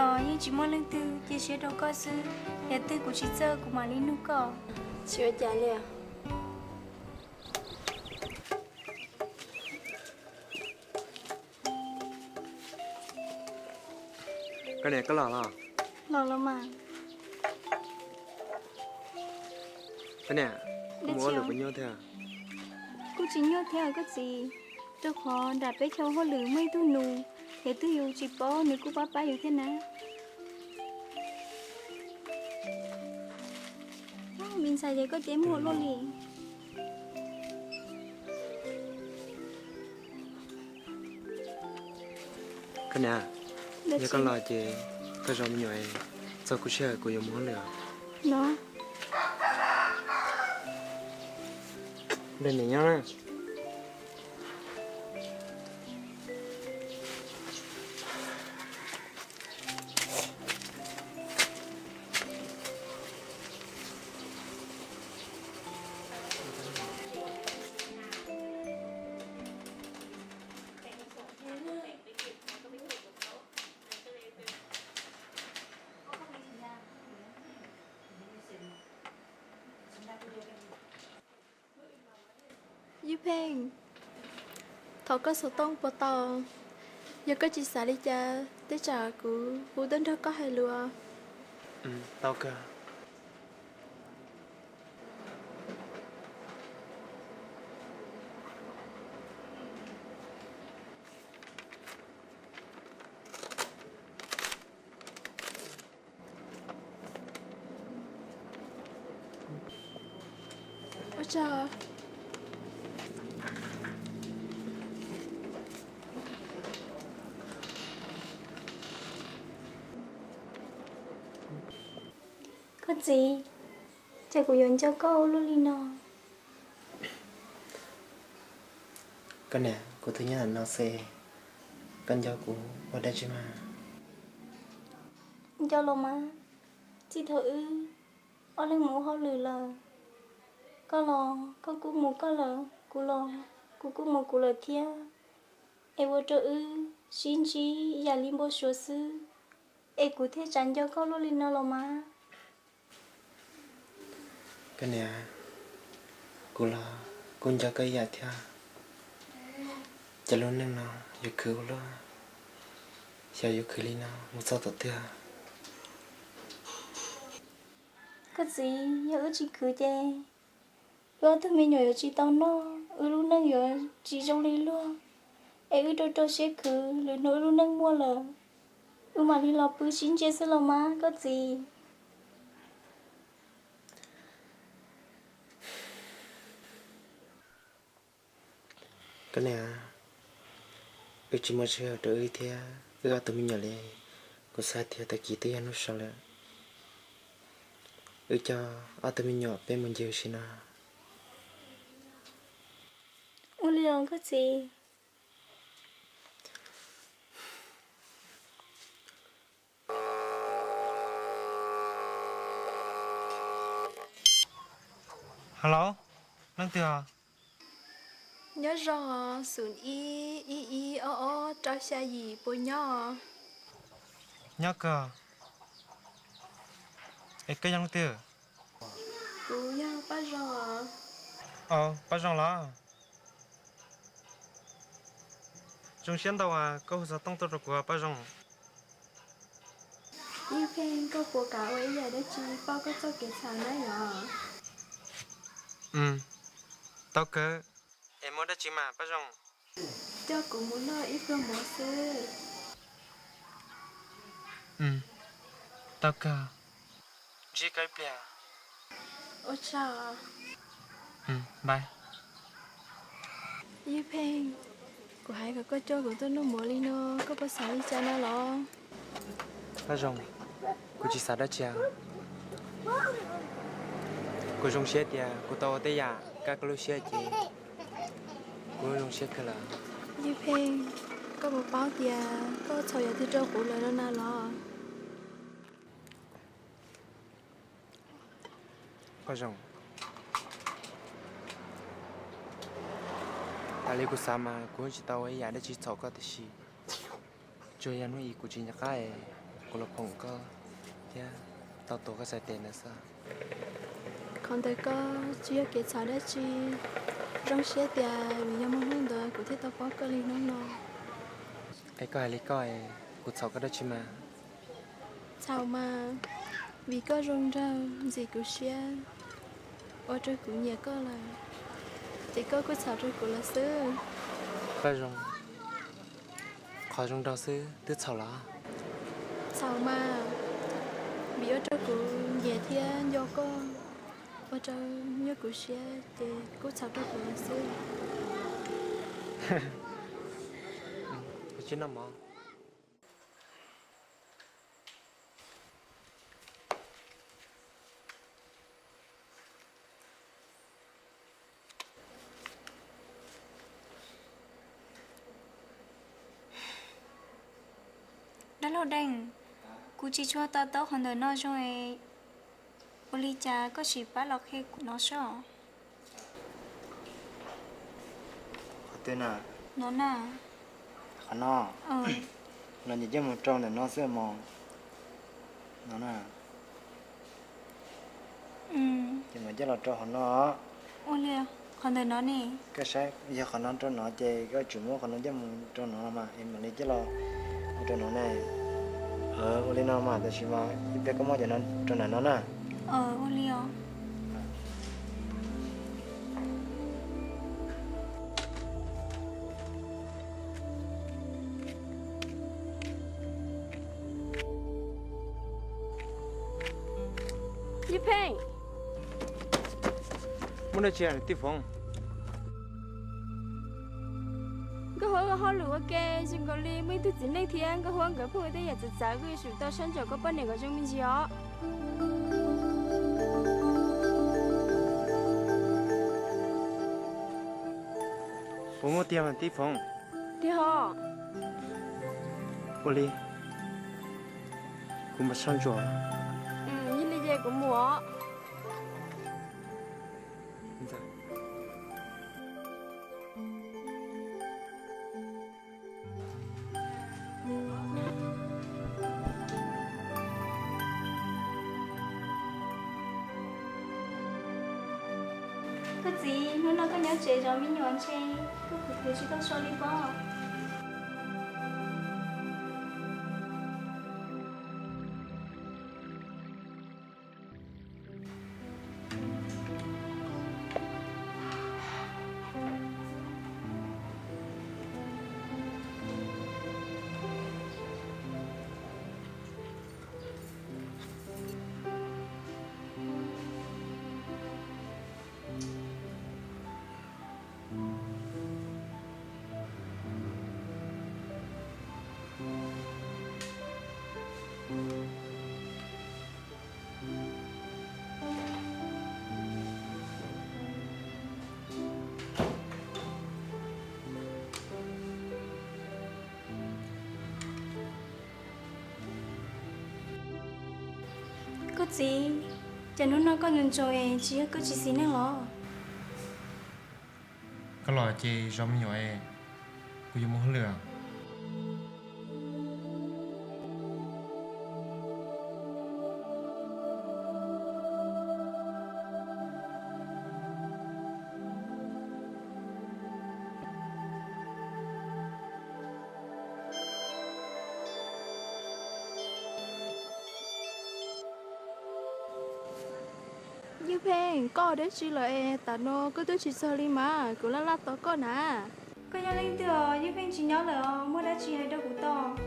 Yeej tsis muaj leej twg cia siab rau koj xwb, yog twg kuv tsis txawj kuv mam li nug koj. Tsis ua cas li. Koj niam, koj los los? Los los mas. Koj niam, kuv mus ua hauj lwm puas nyuaj thiab? Kuj tsis nyuaj thiab koj txiv, rau qhov nram peb chaw hauj lwm muaj ib tug nus, yog twg yus tsis paub nws kuj pab pab yus thiab na. Me ntxhais ces koj ces muag luaj li. Koj niam, yog koj los ces koj zov me nyuam, txog kuv sij hawm kuv yuav mus hauj lwm. No, nrog niam nyob na. Yij Pheej, thov koj xov tooj puas tau? Yog koj tsis xav li cas, tej zaum kuv hu tuaj nrog koj hais lus. Tau kawg. Ua tsaug. Koj txiv, cas kuv yuav nco koj ua luaj li no? Koj niam, kuv twb nyob ntawm no xwb, koj nco kuv ua dab tsi mas? Nco los mas, txij thaum wb ob leeg mus ua hauj lwm lawm, koj los koj kuj mus koj lawm, kuv los kuv kuj mus kuv lawm thiab, es ua rau wb sib ntsib ib yam li npau suav xwb, es kuv thiaj tseem nco koj luaj li no los mas. Koj niam, kuv los kuj nco koj ib yam thiab. Ces lub neej no yuav khwv ua luaj, xyov yuav khwv li no mus txog thaum twg. Koj txiv, yog wb tsis khwv ces wb ob tug me nyuam yuav tsis tau noj, wb lub neej yuav tsis zoo li luag, es wb rau rau siab khwv, lwm hnub wb lub neej muaj lawm, wb mam li los pw sib ntsia xwb los mas koj txiv. Koj niam, wb tsis muaj sij hawm rau wb thiab wb ob tug me nyuam li. Kuv xav tias tag kis twb yog hnub so lawm, wb coj ob tug me nyuam peb mus ncig ua si no. Ua li os koj txiv. Hello, leej twg os? Nyob zoo os, xum ib ib ib ob ob rau xya yim puas nyob? Nyob kawg. Es koj yog leej twg? Kuv yog Paj Zoo os. Os, Paj Zoo los? Zoo siab ntau as, koj hu xov tooj tuaj rau kuv Paj Zoo. Yij Pheej, koj puas kam ua ib yam dab tsi pauj koj txoj kev txhaum na yom? Tau kawg, es muaj dab tsi mas Paj Zoo? Coj kuv mus noj ib pluag mov xwb. Tau kawg, ntsib koj ib pliag. Ua tsaug. Yij Pheej, kuv hais kom koj coj kuv tuaj noj mov li no, koj puas xav li cas no los? Paj Zoo, kuv tsis xav dab tsi. Kuv zoo siab tias kuv tau ua tej yam kaj koj lub siab ces kuv zoo siab kawg lawm. Yij Pheej, koj puas paub tias koj txhaum yam twg rau kuv lawm no na los? Paj Zoo, tas li kuv xav mas kuv tsis tau ua ib yam dab tsi txhaum koj tiam sis tsuas yog hnub ib kuv tsis nco qab es kuv los phoom koj thiab tau tuav koj txhais tes ntawd xwb. Qhov ntawd koj tsis yog kev txhaum dab tsi. Zoo siab tias vim yog muaj hnub ntawd kuv thiaj tau paub koj li hnub no. Es koj hais li koj, kuv txhaum koj dab tsi mas? Txhaum mas, vim koj zoo nraug ntxim kuv siab, ua rau kuv nyiam koj lawm, ces koj kuj txhaum rau kuv lawm xwb. Koj zoo, qhov zoo nraug xwb twb txhaum los? Txhaum mas, vim ua rau kuv nyiam thiab nco koj, ua rau nyuaj kuv siab ces kuj txhaum rau kuv lawm xwb. Tsis noj mov. Dab laug Deej, kuv tsis tshua to taub qhov ntawm no zoo es, ua li cas koj sim pab los qhia kuv no saib os. Qhov twg na? No na. Qhov no. Los ces coj mus rau ntawm no xwb mog. No na. Ces mam coj los rau qhov no. Ua li, qhov ntawm no ne? Koj saib, yog qhov no rau no ces koj tsum muab qhov no coj mus rau no los mas es mam li coj los mus rau no ne. Ua li no mas, tam sim mas ib pliag koj muab cov no rau nram no na. Ua li os. Yij Pheej. Muaj dab tsi Tij Foom? Nkauj Huab ua hauj lwm ua ke zoo nkaus li muaj ib tug txiv neej thiab Nkauj Huab nkawd pheej ua tej yam txawv txawv, kuj yuav tsum tau saib ntsoov koj poj niam kom zoo me ntsis os. Puas muaj tiag mas Tij Foom? Tiag os. Ua li, kuv mam soj ntsuam. Yog li ces kuv mus os. Koj txiv, hnub no koj nyob tsev zov me nyuam ntshe koj khwv khwv tsis tau so li pob. Koj txiv, cas hnub no koj nco ntsoov es tsis yog koj tsis xis neej los? Koj los ces zov me nyuam es kuv yuav mus hauj lwm. Yij Pheej, koj dab tsi lawm es tam no koj twb tsis txog li mas kuv laj laj tos koj na. Koj yog leej twg os? Yij Pheej tsis nyob lawm os, muaj dab tsi hais rau kuv tau.